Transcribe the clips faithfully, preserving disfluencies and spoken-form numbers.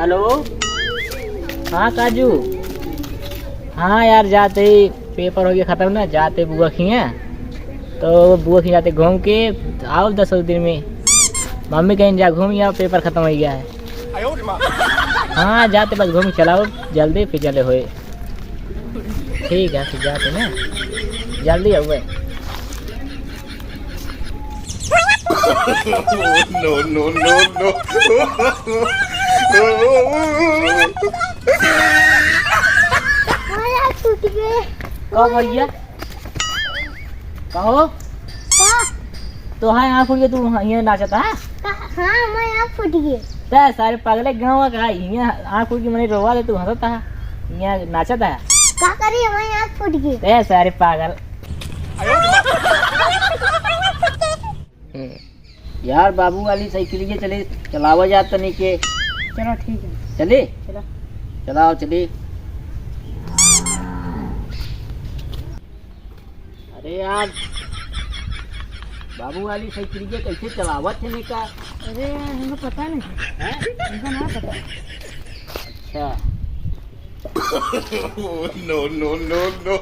हेलो, हाँ काजू, हाँ यार, जाते ही पेपर हो गया खत्म ना, जाते बुआ खिया, तो बुआ खिया जाते घूम के आओ दस दिन में। मम्मी कहीं जा घूम आओ, पेपर खत्म हो गया है। हाँ, जाते बस घूम चलाओ जल्दी, फिर चले होए। ठीक है, फिर जाते ना, जल्दी आउए। No, no, no, no। हमारे आँख फूट गए। का भैया? कहो? का? तोहार आँख फूट गए, तू यहाँ नाचत हा? का? हाँ, हमारे आँख फूट गए। तै सारे पागले गाँव का, यहाँ आँख फूट गए, मने रोवा दे, तू हँसत हा, यहाँ नाचत हा। का करी, हमारे आँख फूट गए। तै सारे पागल। हम्म। यार, बाबू वाली साइकिलिया चले, चलावा जा तनी के। चलो, ठीक है। चले? चलो। चलाओ, चले। अरे यार, बाबू वाली साइकिलिया कैसे चलावत है निका? अरे, हमको पता नहीं। हैं? हमको ना पता। अच्छा। No, no, no, no।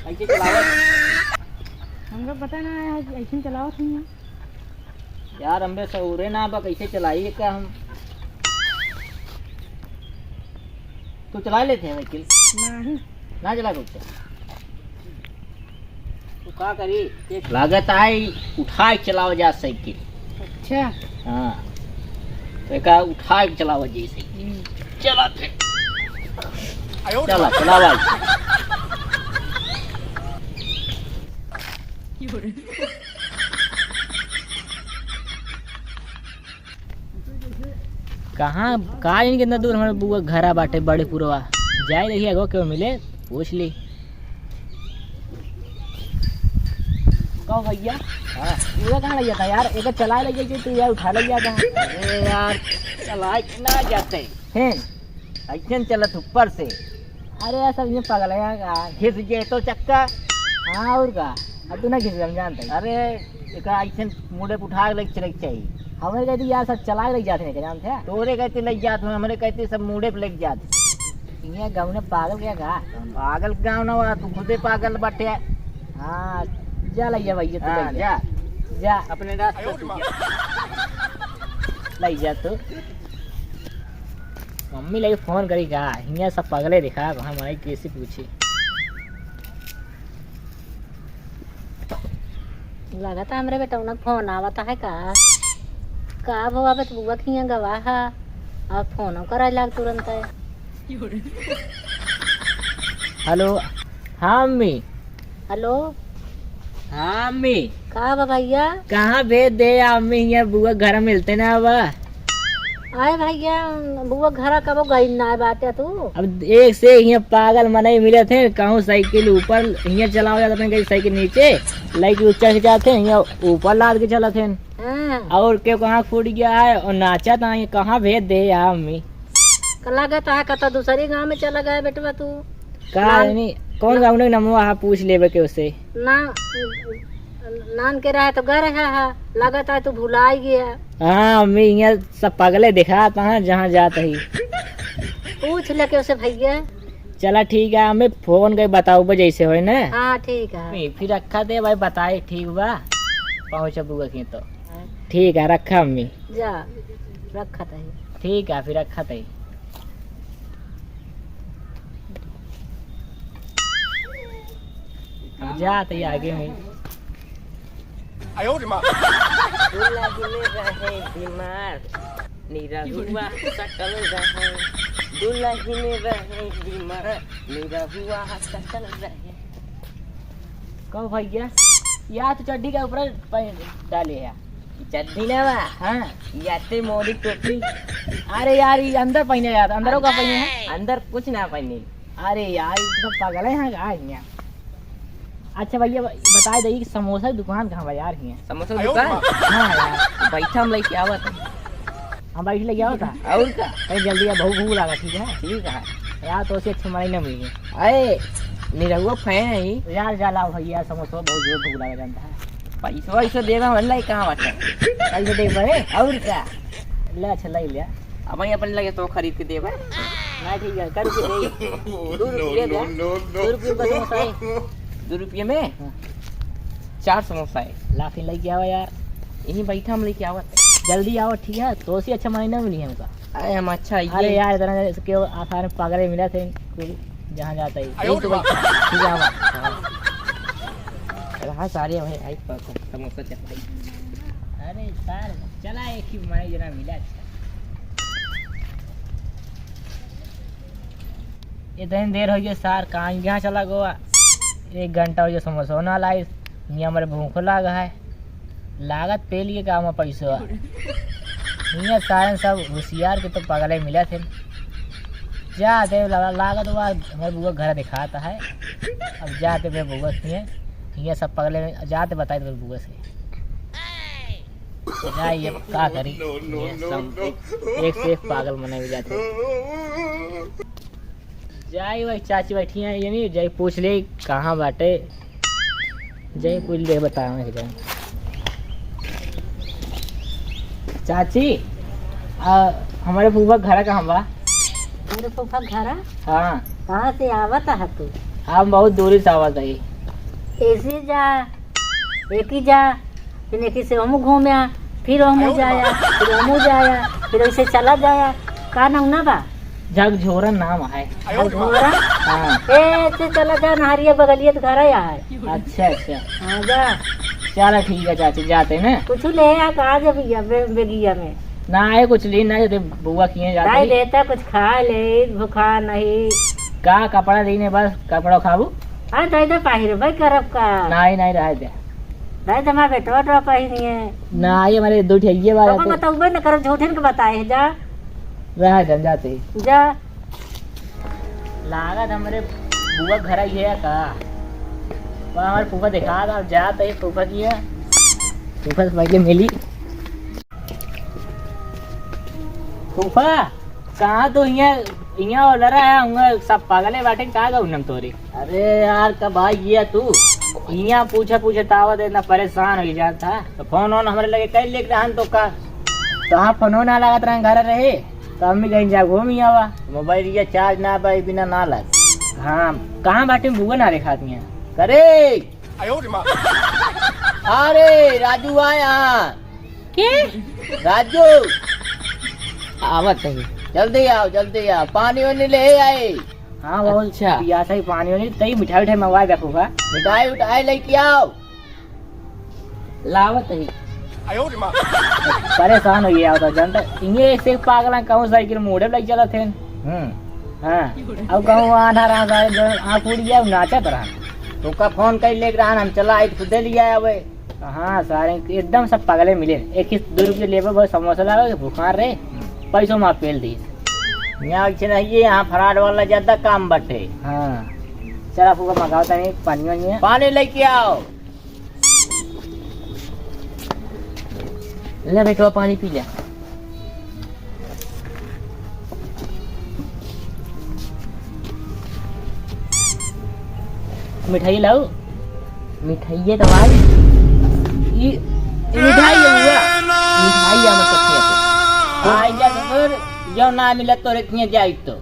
कैसे चलावत? हमका पता ना है, ऐसे ही चलावत ही है। यार, हमरे सहूरे ना बा, कैसे चलाई का हम? तू चला लेते हैं साइकिल? नहीं। ना चला कुछ? तो का करी? एक लागत आई, उठा के चलावा जा साइकिल। अच्छा। हाँ, तो एका उठा के चलावा जी साइकिल। हम्म। चला थे। चला, चलावा। कहाँ, का जानी कितना दूर हमारे बुआ घरा बाटे, बड़े पुरवा। जाए देखी, अगवा केहू मिले, पूछ ली। कहो भैया, हाँ। बुआ कहाँ लग जाता यार? एक चला लग जाते, तू यार उठा लग जाता। अरे यार, चला के ना जाते। हैं? ऐसे न चलत ऊपर से। अरे यार, सब ये पगल है यार का। घिस जे तो चक्का। हाँ, और का? अब तू ना घिस, हम जानते हैं। अरे, एका ऐसे मूड़े पे उठा के लेके चले के चाहिए। हमें कहती यार, सब चला के लेके जाते हैं, क्या जानते हैं? तोरे कहते लेके जात हो, हमरे कहते सब मूड़े पे लेके जात। ये गाँव ने पागल क्या का? पागल गाँव ना हुआ, तू खुदे पागल बटे। हाँ, जा ले जा भैया, तू हाँ, ले जा। जा। जा। अपने रास्ते से जा। ले जा तू। मम्मी लगे फोन करी का, हियाँ सब पगले दिखा, हम आई कैसे पूछी। लगता हमरे बेटौना के फोन आवत है का? का भवा बे, बुआ के हियाँ गवा है, और फोनो करे लाग तुरंत है। हेलो, हाँ मम्मी। हेलो। हाँ अम्मी। का बा भैया? कहाँ भेज दे अम्मी, हियाँ बुआ घर मिलते ना बा। आए भैया, बुआ घर कबो गई ना बाटे तू। अब एक से हियाँ पागल मनई मिलत हैं, कहूँ साइकिल ऊपर हियाँ चलावा जात हैं, कहीं साइकिल नीचे, लइके ऊँचा खिंचात हैं, हियाँ ऊपर लाद के चलत हैं। हाँ। और केहू कहाँ फूट गया है और नाचत हैं, कहाँ भेज दे यार अम्मी। का लागत है, कतौ दूसरी गाँव में चला गया बेटवा तू। का नान-, यानी, कौन ना-, गाँव के नमवा है, पूछ लेबे के उसे। ना, नान के रहे तो गर है, है। लागत है तू भुलाई गया। हाँ, अम्मी, हियाँ सब पगले दिखात हैं, जहाँ जात ही। पूछ ले के उसे भैया। चला ठीक है, अम्मी, फोन के बताउबे जैसे होए ना। हाँ, ठीक है। अम्मी, फिर रखा दे भाई, बताए ठीक बा, पहुँचबू के तो। हाँ। ठीक है, रखा अम्मी। जा, रखत है। ठीक है, फिर रखत है। अब जात है आगे में। आयो रे माँ। दुलहिन रहे बीमार, निरहुआ सटल रहे। दुलहिन रहे बीमार, निरहुआ सटल रहे। कहो भैया, या तो चड्डी के ऊपर पहन डाले है। चड्डी ना बा। हाँ। या ते मोरी टोपी। अरे यार, ये अंदर पहने जाता, अंदरो का पहने है? अंदर कुछ ना पहने। अरे यार, ये तो पागल है यहाँ का, यहाँ। अच्छा भैया, बताए दे कि समोसा की दुकान कहाँ बा यार, हियाँ? समोसा की दुकान? हाँ यार। बैठा, हम लेके आवत हैं। हम बैठ लेके आवत है। और का? अरे जल्दी आ, बहुत भूख लगा, ठीक है? ठीक है। यार, तो उसे अच्छी मलाई ना मिली। अरे, निरहुआ फैन है ही। यार, जा लाओ भैया, समोसा बहुत जोर भूख लगा जानता है। पैसा वैसा देबे, हम लाई कहाँ बाटे? पैसा देबे, और का? ले, अच्छा, लाई ले। अब भाई अपन लगे तो खरीद के देबे। ना, ठीक है, कर के दे। दो रुपये दे। दो रुपये का समोसा है। दो रुपये में? हाँ। चार समोसा है। ला, फिर लेके आओ यार। यहीं बैठा, हम लेके आवत है। जल्दी आओ, ठीक है? तो से अच्छा महीना मिली हमका। अरे, हम अच्छा, अरे ये यार, इतना क्यों आसार में पागल मिला थे, कोई जहाँ जाता है। आयो यही तो रे बात। ठीक है, आवा। हाँ। रहा सारे भाई, आई प-, प-, समोसा चपाई। अरे सार, चला एक ही माई जना मिला। इतनी देर हो गई सार, कहाँ यहाँ चला गवा? एक घंटा हो गया, समोसा ना लाई। यहाँ हमारे भूख लागा है, लागत पेल के काम है पैसवा। यहाँ सारे सब होशियार के तो पगले मिला थे। जाते ला-, लागत हुआ हमारे बुआ घर दिखाता है। अब जाते मेरे बुआ किए, हियाँ सब पगले में जाते बताए तो बुआ से। तो जाइए, अब का करी? ये सब एक से एक पागल मने भी जाते। जाई वही चाची बैठी हैं, ये नहीं, जाई पूछ ले कहाँ बाटे। जय कुल दे बतावे के जाए। चाची, आ, हमारे फूफा घर कहाँ बा? हमारे फूफा घर? हाँ। कहाँ से आवत है तू? हम बहुत दूरी से आवत है। ऐसे जा, एक ही जा, फिर एक ही से हमू घूमे आ, फिर हमू जाया, फिर हमू जाया, फिर ऐसे चला जाया। का नाम ना बा? झकझोरन नाम है। झकझोरन? हाँ। ए, तू चला जा, नहरिया बगलिया तो घर आया है। अच्छा, अच्छा। हाँ, जा। चला, ठीक है चाची, जाते हैं ना। कुछ ले आ, कहाँ जा भैया, बे-, बेगिया में? ना आए, कुछ ले ना, जैसे बुआ किए जाते नहीं हैं। लेता, कुछ खा ले, भूखा नहीं। का कपड़ा लेने, बस कपड़ा खाबू? हाँ, दे दे, पाहिर भाई, करब का? नहीं, नहीं, रह दे। दे दे, हमारे बेटवा तो पहिनी है। ना, ये हमारे दो ठे ये वाला तो तो। बताऊबे न करब, झूठिन के बताए है, जा। रह दे, हम जाते हैं। जा। लागत हमरे बुआ घर आई है का? वह हमारे फूफा दिखा था, अब जात है फूफा की है। फूफा से पहले मिली। फूफा, कहाँ तू हियाँ, हियाँ ओलरा है, हुआँ सब पागले बाटे, का गौ नम तोरी? अरे यार, कब आई गया तू? हियाँ पूछे पूछे तावा दे, ना परेशान हो जाता। तो फोन वोन हमरे लगे कई लेके रहन तो का? तो हाँ, फोनो ना लागत रहन, घर रहे। तो अम्मी कहीं जा घूमी आवा। मोबाइल ये चार्ज ना बा, बिना ना लग। हाँ, कहाँ बाटे बुआ ना देखाती हैं। करे। अरे राजू आया। के? राजू। आवत है। जल्दी आओ, जल्दी आओ, पानी वानी ले आए। हाँ बाबू, अच्छा। पियासा ही पानी वानी, तई मिठाई उठाई मंगवा दे खूब, हाँ? मिठाई उठाई लेके आओ। लावत ही। परेशान हो गया होता, जानता? ये ऐसे पागल हैं, कहूँ साइकिल मोड़े लग चलत हैं। हम्म। हाँ। अब कहूँ आधा रहा सारे जो आँख उड़ गया, नाचत रहा। तोका फोन कर लेके रहा, हम चला आई, खुदे लिया आवे। हाँ, सारे एकदम सब पागले मिले। एक ही दो रुपये लेबे, बस समोसा लावे, भुखार रहे, पैसों में पेल दी। यहाँ ऐसे नहीं है, यहाँ फ्रॉड वाला ज्यादा काम बटे। हाँ। चला फूफा मंगाओ तनी पानी वानी है। पानी लेके आओ। ले बेटवा, पानी पी ले। मिठाई लाऊ? मिठाइये तो भाई। ई, ई मिठाई है भैया। मिठाई है मतलब क्या है? आई जा तो फिर, जो ना मिला तो रखिए जाए तो।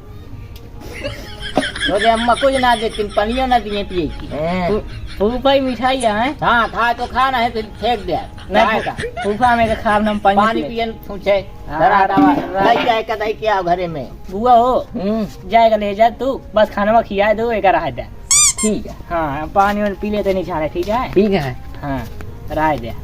तोरे अम्मा कुछ ना देती, पनियो ना दिए पिए की। हैं। फू-, फूफा ही मिठाई है, हैं? हाँ, खा तो खा ना है, फिर फेंक दे। नहीं, खाए का? फूफा हमें के खाब ना, हम पानी पानी पिए। पिए न पूछे। हाँ, धरा हटावा। हाँ। लई जाए का, दई के आओ घरे में। बुआ हो, हम्म। जाए का ले जा तू, बस खाना खिया दो, एक रहा दे। ठीक है। हाँ, पानी वानी पी लेते नहीं छाने, ठीक है? ठीक है। हाँ, रहा दे।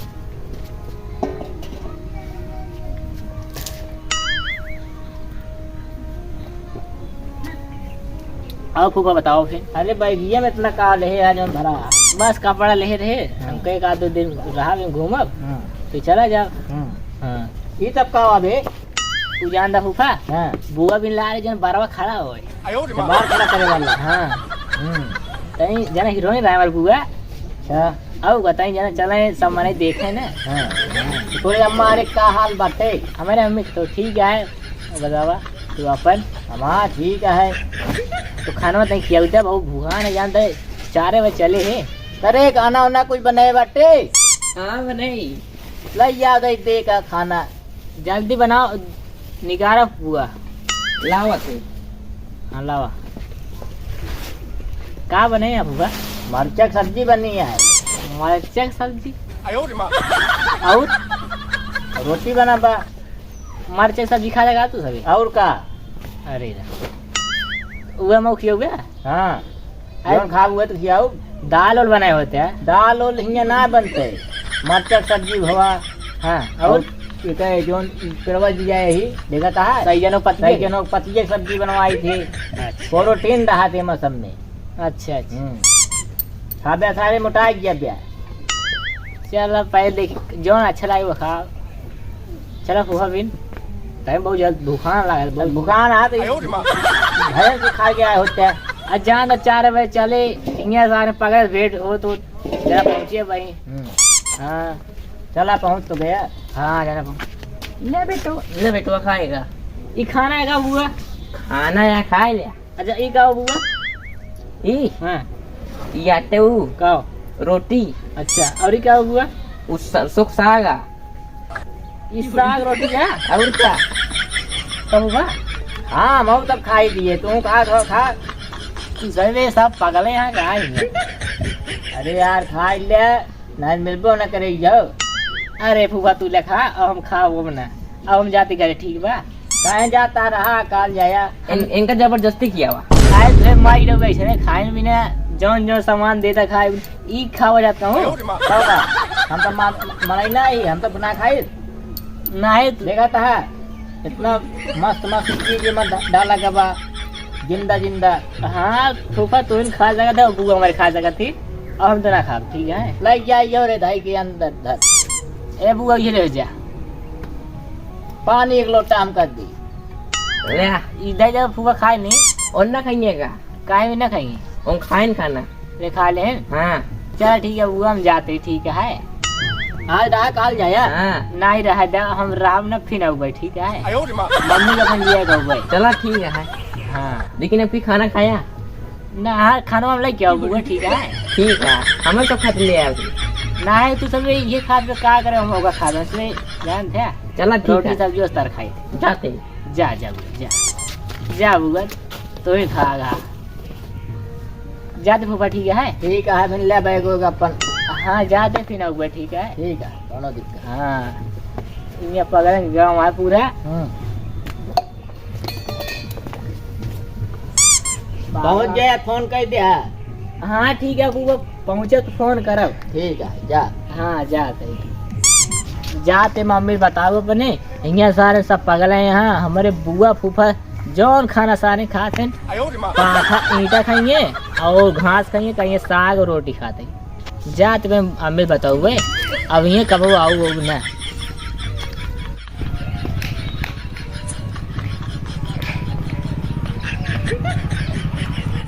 और फूफा बताओ फिर। अरे बैगिया में इतना का लेहे आज हम भरा? बस कपड़ा लेहे रहे, हाँ। हमके एक आध दो दिन रहा में घूमब, हाँ। तो चला जाओ। हाँ। हाँ। ये तब का हुआ बे? तू जान दा फूफा? हाँ। बुआ बिन ला रहे जन बरवा खड़ा होए। तो बार खड़ा करे वाला। हाँ। हम्म। तई जना हीरोइन रहे हमारे बुआ। अच्छा। अब बताई जना चले सब मने देखे ना। हाँ। तोरे अम्मा अरे का हाल बाटे? हमारे अम्मी तो ठीक है। बतावा, तू अपन? हमार ठीक है। तो खाना तई खियाऊ दे, बहुत भूखान है, जानते, चारे बजे चले हैं। अरे, खाना वाना कुछ बनाए बाटे? हाँ, बनाई। लइ जाओ, दे, दे का खाना। जल्दी बनाओ, निकारा बुआ। लावा तू। हाँ, लावा। का बने है बुआ? मरचा के सब्जी बनी है। मरचा के सब्जी? और? रोटी बना बा। मरचा के सब्जी खा लेगा तू सभी? और का? अरे रे। उहे मऊ खियउबे? हाँ। अरे जौन खाब उहे तो खियाउब। दाल उल बनाए होते हैं? दाल उल हियाँ ना बनते। मरचा के सब्जी भवा। हाँ, और? और ये कहे जौन पेड़वा जी जाए ही, देखा था? सही जनों पतिये। सही जनों पतिये सब्जी बनवाई थी। अच्छा। प्रोटीन रहा थे मौसम में। अच्छा, अच्छा। हम्म। खाबे सारे मोटाइ गया बे। चल, अब पहले देख, जौन अच्छा लागे वो खा। चला फूफा बिन, टाइम बहुत जल्द भूखान लागल, बहुत भूखान आ तो भैंस को खा के आए होते हैं। आ जान तो चार बजे चले, हियाँ सारे पगल भेंट हो तो जरा पहुँचिए भाई। हम्म। हाँ। चला पहुँच तो गया। हाँ, जाना पहुँच। ले बेटो, ले बेटवा खाएगा। ई खाना है का बुआ? खाना यहाँ खाए ले। अच्छा, ई का हो बुआ? ई? हाँ। ई आटे ऊ। का हो? रोटी। अच्छा, और ई का हो बुआ? उ सरसों के साग आ। ई साग रोटी का? और का? का बुआ? हाँ, हम तब खाई दिए, तू खा, खा, खा। तू सही में सब पगले यहाँ का है? अरे यार, खाई ले। नाहीं मिलबो न करे जाओ। अरे फूफा तू ले खा, अब हम खाओ अब ना। अब हम जाते घरे, ठीक बा? काहे जाता रहा, काल जाया। इन-, इनका जबरदस्ती किया हुआ। आए थे माई लोग ऐसे खाए भी ना, जौन जौन सामान देता खाए, ई खावा जाता हूँ। बाबा, हम तो मा-, मनाई ना ही, हम तो ना खाई। नाहीं तो देखा था, इतना मस्त मस्त चीज में डा-, डाला गवा, जिंदा जिंदा। हाँ, फूफा तू ही खा सकत है, बुआ हमारे खा सकत थी, और हम तो ना खाब, ठीक है? लइ जाइयो रे धाई के अंदर धर। ए बुआ, ये ले जा। पानी एक लोटा हम कर दी। ले, इधर जा, फूफा खाए नहीं। और ना खाएंगे का? काहे भी ना खाएंगे? हम खाए न खाना। ले खा ले। हाँ। चल ठीक है, वो हम जाते, ठीक है। आज रहा, काल जाया। हाँ। नाहीं रहा दा, हम राम न फिर आऊ भाई, ठीक है। मम्मी के अपन लिया जाऊ भाई। चला ठीक है। हाँ। लेकिन अभी खाना खाया? ना, हाँ, खाना हम लेके आऊ भाई, ठीक है। ठीक है, हमें तो खत ले आओ। नाहीं, तू सब ये खात में का करे, हम होगा खात में, इसलिए जान थे। चला ठीक रोटी है। सब्जी उस तरह खाई। जाते। जा, जा, जा। जा बुआ, तू ही खा गा। जाते फूफा, ठीक है? ठीक है, फिर ले बैग वैग अपन। हाँ, जाते फिर ना हुआ, ठीक है? ठीक है, कोनो दिक्कत। हाँ, इन्हें पगलन गाँव है पूरा। हम्म। पहुँच गया, फोन कर दिया। हाँ, ठीक है, वो पहुँचे तो फोन करब। ठीक है, जा। हाँ, जाते। जाते मम्मी बताओ अपने, हियाँ सारे सब पगल हैं यहाँ, हमारे बुआ फूफा जौन खाना सारे खात हैं, आयो रे माँ। पाथा ईंटा खाइए और घास खाइए, कहिए साग और रोटी खाते हैं। जात में अम्मी बताउए, अब ये कबो आऊ ना।